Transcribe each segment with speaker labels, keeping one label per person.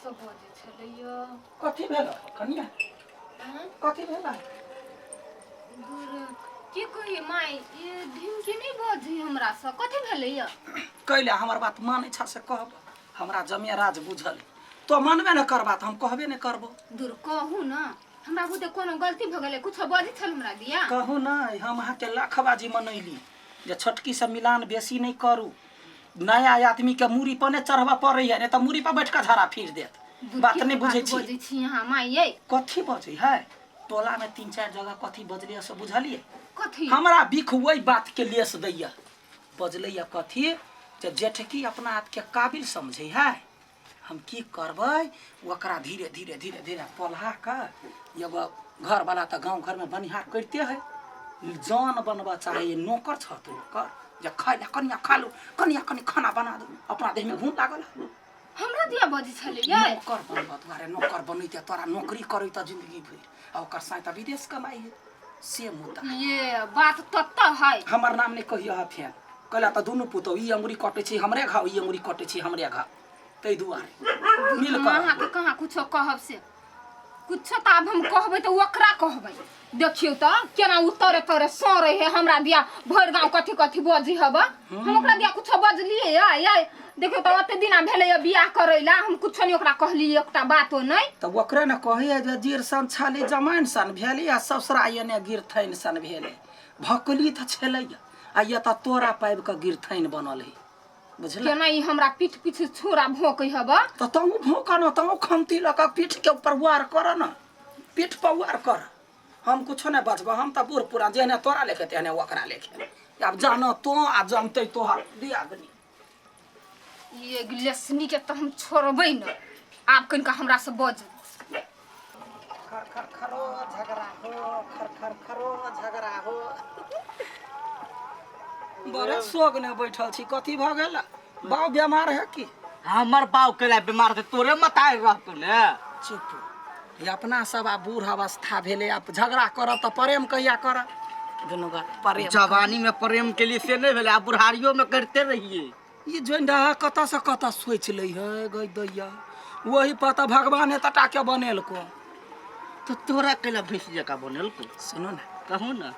Speaker 1: से बजै छलैया।
Speaker 2: कथी भेल कनिया?
Speaker 1: आँय?
Speaker 2: कथी भेल?
Speaker 1: दूर की कही माय, ई ढिमकी नहि बजै हमरा से। कथी भेलैया?
Speaker 2: कैले हमर बात मानै छ से कहब, हमरा जमे राज बुझल। तो मानबे न करबा तऽ हम कहबे नहि करबो।
Speaker 1: दूर कहू न, हमरा बुते कोनो गलती भऽ गेलै? कुछो बजै छल हमरा दिया?
Speaker 2: कहू न, हम अहाँके लाखबाजी मनैली जे छोटकी से मिलान बेसी नहि करू, नया आदमी के मूड़ी पर नहि चढ़बऽ पड़ै है, नहि तऽ मूड़ी पर बैठ कऽ झाड़ा फिर देत।
Speaker 1: दूर
Speaker 2: बात
Speaker 1: की
Speaker 2: नहि
Speaker 1: बात
Speaker 2: बुझै छी।
Speaker 1: बजै छी अहाँ माय यै?
Speaker 2: कथी बजै है? टोला में 3-4 जगह कथी बजलै से बुझलियै?
Speaker 1: कथी?
Speaker 2: हमरा बिख वही बात के लेस दैया। बजलै या कथी जे जेठकी अपना आपके काबिल समझै है, हम की करबै ओकरा धीरे धीरे धीरे धीरे पलहा कऽ एगो घरवाला तऽ गाँव घरमे बनिहार करिते है, जन बनबऽ चाहै, नौकर छत ओकर जे खाय ला कनिया खा लू, कनिया कनि खाना बना दू, अपना देहमे घून लागल है।
Speaker 1: हमरा दिया बजै छलै यै?
Speaker 2: नौकर बनबऽ दुआरे नौकर बनैते तोरा नौकरी करैत जिंदगी भरि, आ ओकर साँय तऽ विदेश कमाइ है से मुद्दा।
Speaker 1: ये बात तत्त है।
Speaker 2: हमर नाम नहि कहियो है फेर, कहला तऽ दुनू पुतहु ई अंगुरी कटै छी हमरे घाव, ई अंगुरी कटै छी हमरे घाव, ताहि दुआरे मिल
Speaker 1: हम
Speaker 2: कऽ
Speaker 1: अहाँके कहाँ कुछो कहब से कुछो तऽ आब हम कहबै तऽ ओकरा कहबै। देखियौ तऽ केना ओ तोरे तोरे सड़ै है हमरा दिया, भरि गाँव कथी कथी बजै हब। हम ओकरा दिया कुछो बजलियै यै? यै देखियौ तऽ ओते दिना भेलै बियाह करै ला, हम कुछो नहि ओकरा कहलियै, एकटा बातो नहि।
Speaker 2: तऽ ओकरे ने कहै जे जीर सन छाली जमाइन सन भेली आ ससुरा एने गिरथैन सन भेलै। भकली तऽ छलै आ ये तऽ तोरा पाबि कऽ गिरथैन बनल है, बुझल?
Speaker 1: केना ई हमरा पीठ पीछे छुरा भोंकै हब।
Speaker 2: तऽ तहूँ भोंक न, तहूँ खमती लऽ कऽ पीठ के ऊपर वार कर न, पीठ पर वार कर। हम कुछो नहि बजबो, हम तऽ बूढ़ पुरान, जेहने तोरा लेखे तेहने ओकरा लेखे। आब जान तो आ जानते तोहर दियादनी।
Speaker 1: ये गिलेसनी के तऽ हम छोड़बै न, आब कनिका हमरा से बज।
Speaker 2: खर खर खरो झगड़ा हो, खर खर खरो झगड़ा हो। बड़े सोग ने बैठल छी, कथी भऽ गेल? बाउ बेमार है की?
Speaker 3: हमर बाउ केला बीमार थे, तोरे मताय रहतौ ने।
Speaker 2: चुप, ये अपना सब आब बूढ़ अवस्था भेलै, आब झगड़ा करब तऽ प्रेम कहिया करब? दुनू गोटा प्रेम
Speaker 3: जवानी में प्रेम के लिए से नहीं भेलै, आब बुढ़ारियो में करते रहिए।
Speaker 2: ई जोन रहा कतऽ से कतऽ सोचि लै है गई दैया, वही पर तऽ भगवान एतटा के बनेलको।
Speaker 3: तो तोरा केला भैंस जकाँ बनेलको?
Speaker 2: सुनू ने।
Speaker 3: कहू ने।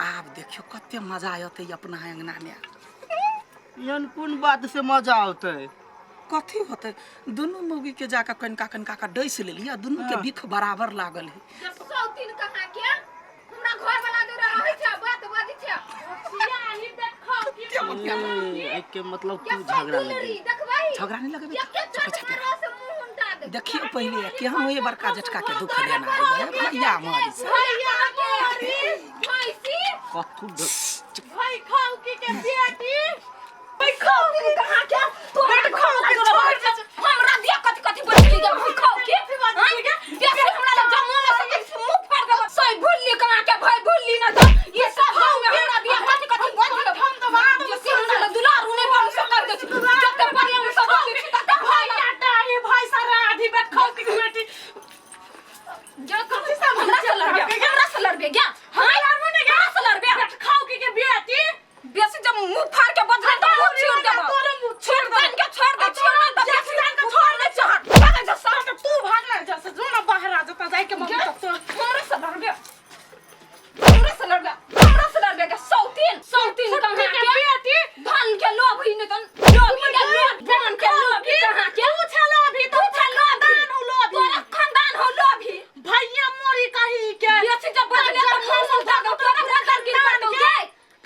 Speaker 2: आब देखियौ कते मजा अतै अपना अंगना में।
Speaker 3: एहन कोन बात से मजा औतै?
Speaker 2: कथी होतै, दुनू मौगी के जाके कनिका कनिका के डसि लेलियै आ दुनू के बिख बराबर लागल है।
Speaker 1: सौतीन कहाँ के हमरा घर वाला जोरे रहै छै, बात बजै छै।
Speaker 3: एहिके मतलब तू झगड़ा लगे?
Speaker 1: देखबै
Speaker 2: झगड़ा नहीं लगेबै?
Speaker 1: एके चोट मारबो से मुंह उनटा देब।
Speaker 2: देखियौ पहिले केहन होइए बड़का जेठका के दुख देना है भैया मरी से।
Speaker 1: भैया मोरी भैंसी
Speaker 3: कथू
Speaker 4: भाई खाऊ की के बेटी,
Speaker 1: भाई खाऊ की कहाँ के तोरा खाऊ के छोड़ हमरा दिया कथी कथी बजली गे? भाई खाऊ की बेसी हमरा लग जमो न सके, मुंह फाड़ देब। सही भुल्ली कहाँ के भाई भुल्ली न तो ये सब गांव में हमरा दिया कथी कथी बजली।
Speaker 4: हम तो बात
Speaker 1: बेसी हमरा लग दुलारू नहीं बन सकल दे, जते प्रेम से बोली छी तते
Speaker 4: भाई आटा ये भाई सारा आधी बेट खाऊ की बेटी।
Speaker 1: जो कथी सब हमरा से लड़बे, हमरा से लड़बे क्या? हां हमरा से लड़बे
Speaker 4: बेट खाऊ की के बेटी।
Speaker 1: बेसी जब मुंह फाड़ के बजरे तो मुंह छोड़ देब।
Speaker 4: तोरे मुंह
Speaker 1: छोड़ दे के छोड़ दे, छोड़ दे तो
Speaker 4: जैसे जान के छोड़ दे,
Speaker 1: छोड़ भाग जा सब।
Speaker 4: तो तू भाग ना जा से जो ना बाहर आ जाता जाए के मम्मी तक तो
Speaker 1: हमरा से लड़बे, हमरा से लड़बे, हमरा से लड़बे के सौतीन सौतीन कहाँ
Speaker 4: के
Speaker 1: के
Speaker 4: बेटी।
Speaker 1: धन के लोभ ही नहीं तो लोभ ही के लोभ, धन के लोभ ही कहाँ के?
Speaker 4: तू छलो अभी
Speaker 1: तू छलो
Speaker 4: खानदान हो लोभी।
Speaker 1: तोरा खानदान हो लोभी।
Speaker 4: भैया मोरी कही के
Speaker 1: बेसी जब बजले तो मुंह उठा दो, तोरा बदल गिर पड़तो गे।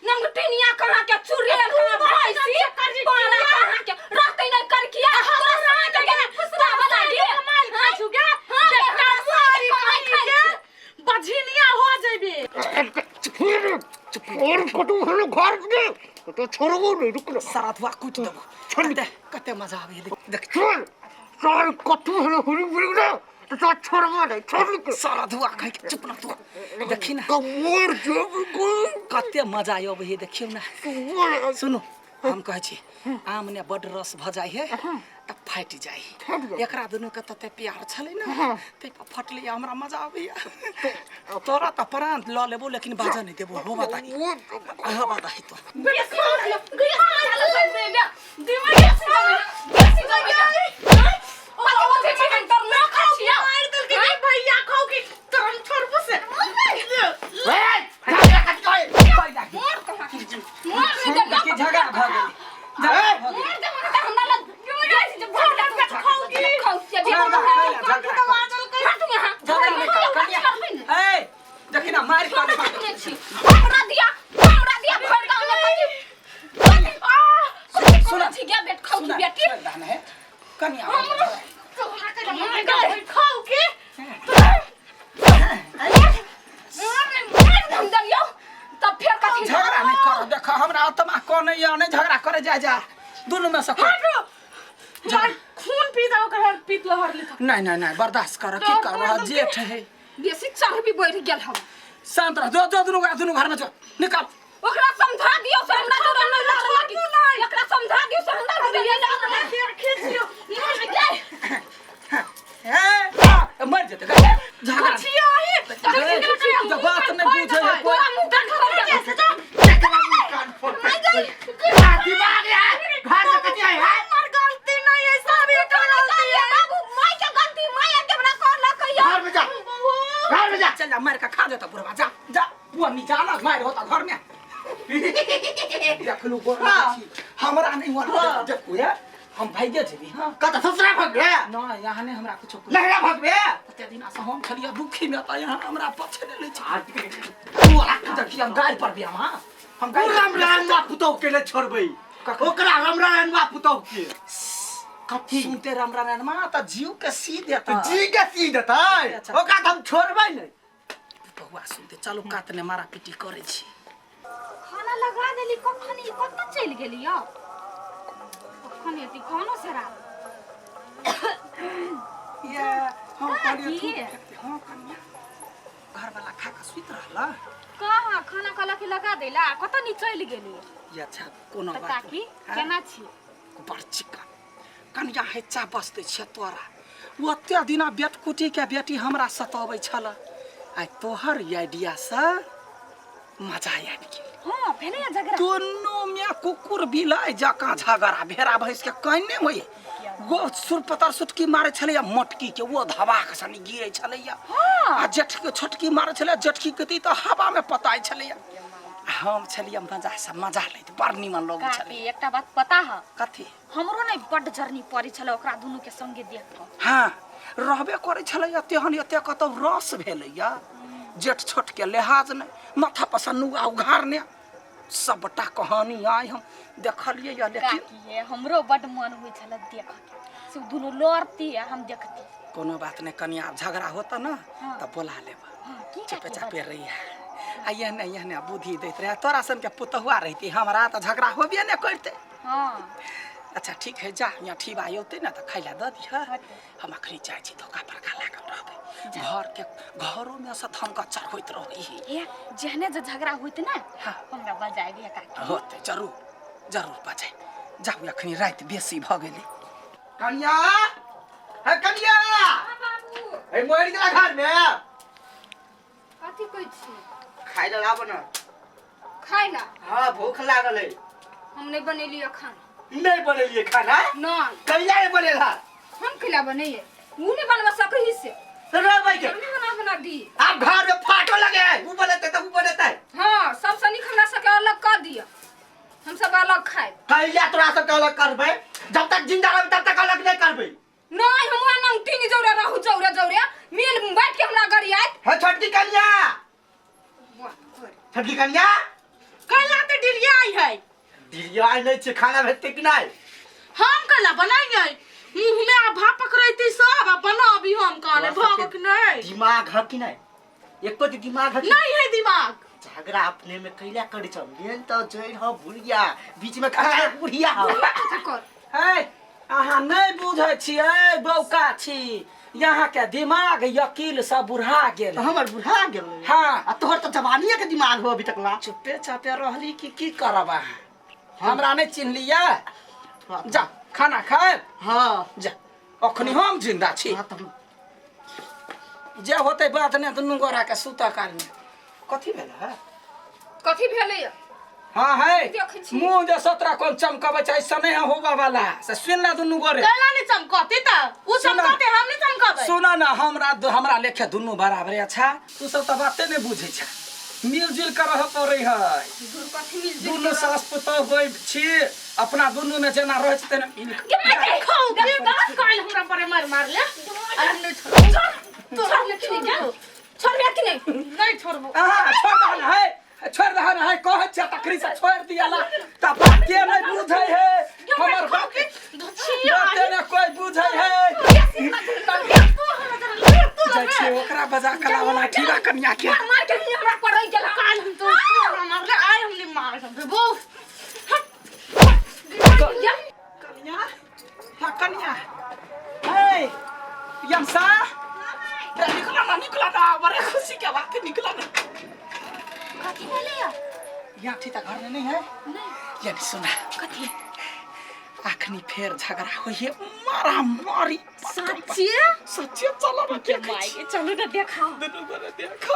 Speaker 1: नंगटिनिया कहाँ के चुड़ैल कहाँ भैंसी पाला कहाँ के रहते नहीं कर किया तोरा साँझ के फुसरा वाला गे।
Speaker 4: कमाल खाइ छु गे।
Speaker 1: हाँ गे,
Speaker 4: बेटा
Speaker 1: हमरा साँझ
Speaker 4: मोरी
Speaker 1: के कमाइ
Speaker 4: कही
Speaker 1: खाइ
Speaker 4: के
Speaker 1: छु।
Speaker 4: बझिनिया हो जेबे।
Speaker 5: तो छोड़बो नहीं, रुक ना।
Speaker 2: सारा धुआ कुटि देबो। कते कते मजा आबै है देख।
Speaker 5: चल चल, कथू हेलो हुरी हुरी ना तो छोड़बो नहीं, छोड़ के
Speaker 2: सारा धुआ खाइ के चुप ना तू। देखी ना
Speaker 5: कमर जेबो।
Speaker 2: कते मजा अबै है देखियौ ना। सुनू, हम कहै छी आम ने बड रस भऽ जाइ है तऽ फाटि जाइ है। एकरा दुनू के तते प्यार छलै ने ताहि पर फटलै, हमरा मजा आबैया। तोरा तऽ प्राण लऽ लेबो लेकिन बाजऽ नहि देबो। हो बताही, हो बताही तो।
Speaker 1: बेसी बेसी बेसी बेसी बेसी।
Speaker 2: हमरा आत्मा कने या नहीं झगड़ा करे जा जा दुनू में से
Speaker 4: हटो मार खून पी जाओ कर पीत लहर लिखा
Speaker 2: नहीं नहीं नहीं बर्दाश्त कर की करबह जेठ है
Speaker 1: बेसी चर्बी बढ़ गेल हम
Speaker 2: शांत रह जो जो दुनू दुनू घर में जो निकाल
Speaker 1: ओकरा समझा दियो से हमरा जोरे नहीं लड़लक एकरा समझा दियो से हमरा जोरे नहीं लड़लक
Speaker 4: खींचियो मर गए
Speaker 2: ए मर जेते झगड़ा
Speaker 4: खिया ही
Speaker 2: जब बात नहीं बुझे है कोई
Speaker 1: तोरा मुंह देखल
Speaker 5: कान फोड़ दिमाग है घर से कथी है
Speaker 4: हमर गलती नहीं है सब एक गलती है
Speaker 1: बाबू माय के गलती माय के हमरा कहलक या
Speaker 5: घर में जा घर में जा
Speaker 2: चल जा मार के खा देता बुढ़वा जा जा वो निजाना मार होता घर में देखलू गोर छी हमरा नहीं हुआ देखू है हम भाइये जेबी हां
Speaker 5: कत ससुरा भगबे
Speaker 2: ना यहाँ ने हमरा कुछो कुछ
Speaker 5: नहरा भगबे
Speaker 2: कते दिन से हम छलिए दुखी में त यहाँ हमरा पछे ले छी देखिए हम गाय पर भी हम हां हम गाय
Speaker 3: राम राम पुतौह के ले छोड़बै ओकरा राम राम पुतौह के
Speaker 2: कथी सुनते राम राम मा त जीव के सी देता
Speaker 3: जी के सी देतै
Speaker 2: अच्छा।
Speaker 3: ओकरा तऽ हम छोड़बै नहि
Speaker 2: बउआ सुनते चलू कात ने मारा पीटी करै छी
Speaker 1: खाना लगा देली कखन ई कतऽ चलि गेली यौ कखन एती कोनो से रात
Speaker 2: ये हम कहलिए
Speaker 1: की?
Speaker 2: हां कन्या घर वाला खा के सुति रहला
Speaker 1: कहाँ खाना कहलक कि लगा देला कतऽ नी चलि गेली
Speaker 2: ये अच्छा कोनो
Speaker 1: तऽ
Speaker 2: बात
Speaker 1: काकी
Speaker 2: नहीं।
Speaker 1: केना छी
Speaker 2: बड़ चिकन कनिया हे चा बसते छै तोरा ओते दिना बेटकुटी के बेटी हमरा सताबै छल आइ तोहर ई आइडिया से मजा आबि गेल
Speaker 1: हाँ भेलै या झगड़ा
Speaker 2: दुनू में कुकुर बिलाइ जकाँ झगड़ा भेड़ा भैंस के कने होइए गो सुरपतर सुटकी मारे छलैया मोटकी के ओ धबाक सनी गिरै छलैया आ जेठकी छोटकी मारे छलैया जेठकी के तऽ हवा में पताइ छलैया आ हम छलियै मजा से मजा लैत बड़ निमन लगै
Speaker 1: काकी
Speaker 2: छलै
Speaker 1: एकटा बात पता है
Speaker 2: कथी
Speaker 1: हमरो नहि बड्ड जरनी पड़ै छलै ओकरा दुनू के संगे देख कऽ
Speaker 2: हाँ रहबे करै छलैया तेहन एते कतौ रस भेलैया जेठ छोट के लिहाज नहि माथा पर से नुआ उघारने सबटा कहानी आइ हम देखलियै या लेकिन
Speaker 1: काकी हे हमरो बड्ड मन होइ छलै देख के से उ दुनू लड़ती आ हम देखती
Speaker 2: कोनो बात नहि कनि आब झगड़ा होता ना
Speaker 1: हाँ।
Speaker 2: तऽ बोला लेब
Speaker 1: हाँ की
Speaker 2: चुपे
Speaker 1: काकी
Speaker 2: चापे रही है आ एहने एहने बुद्धि दैत रहे तोरा सनके पुतहुआ रहिती हमरा तऽ झगड़ा होबे नहि करतै
Speaker 1: हाँ
Speaker 2: अच्छा ठीक है जा यहाँ ठीबा औतै ने तऽ खाइ लए दऽ दिहऽ
Speaker 1: होतै।
Speaker 2: हम अखनी जाइ छी धोखा परखा लागल रहबै घर के घरोमे से धमगच्चर होइत रहै
Speaker 1: ए जेहने जे झगड़ा होइत ने
Speaker 2: हाँ।
Speaker 1: हमरा बजाय दिया काकी
Speaker 2: होतै जरूर जरूर बजाय जाउ अखनी राति बेसी भऽ गेलै
Speaker 3: कनिया हे कनिया
Speaker 1: बाबू
Speaker 3: हे मरि गेला घर में
Speaker 1: कथी कहै छी
Speaker 3: खाइ लए लाब न
Speaker 1: खाइ ला
Speaker 3: हाँ भूख लागल है
Speaker 1: हम नहि बनेलियै खाना
Speaker 3: नहीं बनेलिए खाना
Speaker 1: नहि
Speaker 3: कहिया नहीं बनेला
Speaker 1: हम कैला बनैयै उ नहि बनबऽ सकही से
Speaker 3: तो रहबै के
Speaker 1: हम नहि बना बना दी
Speaker 3: आप घर में फाटो लगे है ऊ बनेते तो ऊ बनेते
Speaker 1: हाँ सबसँ नीक हमरा सबके अलग कऽ दिअ हम सब अलग खायब
Speaker 3: कहिया तोरा सबके अलग करबै जब तक जिंदा रहबै तब तक अलग नहीं करबै
Speaker 1: नहीं हम वहाँ नंग तीन जौरे रहू जौरे जौरे मिल बैठ के हमरा गरियात
Speaker 3: हे छोटकी कन्या छोटकी कन्या
Speaker 4: कैला ते डिरियाई है
Speaker 3: डिरियाई नहीं छै खाना भेटतै कि नहीं
Speaker 4: हम कैला बनाइए मुंह में आ भाप पकड़ैती सब आ बनाबी हम कहने
Speaker 3: तोरा
Speaker 4: भग
Speaker 3: सबके
Speaker 4: कि नहीं
Speaker 3: दिमाग है कि नहीं एको दी दिमाग है कि
Speaker 4: नहीं है दिमाग
Speaker 3: झगड़ा अपने में कैला करै छ मेन तऽ जड़ि ह बुढ़िया बीच में खड़ा है बुढ़िया ह
Speaker 1: कर
Speaker 2: है अहाँ नहि बुझै छियै बौका छी यहाँके दिमाग यकील से बुढ़ा गेल
Speaker 3: तऽ हमर बुढ़ा गेल
Speaker 2: हाँ।
Speaker 3: आ तोहर तऽ जवानिए के दिमाग हो अभी तक ला
Speaker 2: चुपे चापे रहली कि की करब अहाँ हमरा नहि चिन्हलियै जा खाना खाएब
Speaker 3: हाँ
Speaker 2: जा अखनी हम जिंदा छी
Speaker 3: हाँ तऽ
Speaker 2: जे होतै बात नहि दुनू गोरा के सुतऽ कालमे कथी भेल है
Speaker 1: कथी भेलैया
Speaker 2: हाँ है
Speaker 1: देखै छी।
Speaker 2: मुँह जे सतरा कोन चमकबै छै ऐसा नहीं होबा वाला से सुन ले दुनू गोरे
Speaker 4: कैला नहीं चमकते त उ
Speaker 2: सुना।
Speaker 4: चमकते हम नहीं चमकबै
Speaker 2: सुन न हमरा हमरा लेखे दुनू बराबरे अच्छा तू सब तऽ बाते नहि बुझै छ मिलजुल के रहऽ पड़ै है
Speaker 1: दूर कथी मिल जुल
Speaker 2: दुनू सास पुतोह होइ छी अपना दुनू में जेना रहै छी तेना मिल
Speaker 1: के मार के
Speaker 4: खाऊ के दस काल हमरा पर मार मार ले आ हम नहीं छोड़बो
Speaker 1: छोड़ ले कि नहीं जा छोड़ बे कि नहीं
Speaker 4: नहीं छोड़बो
Speaker 2: अहाँ छोड़ दहन है छोड़ दहन है कहै छै तखनी से छोड़ दियाला तऽ बाते नहि बुझै है हमर बात बाते नहि कोइ बुझै है जाइ छियै ओकरा बजा कला वाला ठीबा कनिया के
Speaker 1: मार मार के ही हमरा पड़ै गेल
Speaker 4: काल हम तो तोरा मारले आइ हम नहीं मार सकबो
Speaker 1: या
Speaker 2: कन्या, हाँ कन्या, हे यमसा, ए, निकला ना, निकला ना, बड़े खुशी के बात है, निकला ना।
Speaker 1: कथी भेलै या?
Speaker 2: यहाँ ठीक घर में नहीं है।
Speaker 1: नहीं।
Speaker 2: यानी सुना।
Speaker 1: कथी?
Speaker 2: अखनी फेर झगड़ा होइए, मारा मारी।
Speaker 1: सच्चे?
Speaker 2: सच्चे, चलो ना,
Speaker 1: के माय, चलू ना, देखाओ।
Speaker 2: दुनू गोरे देखो।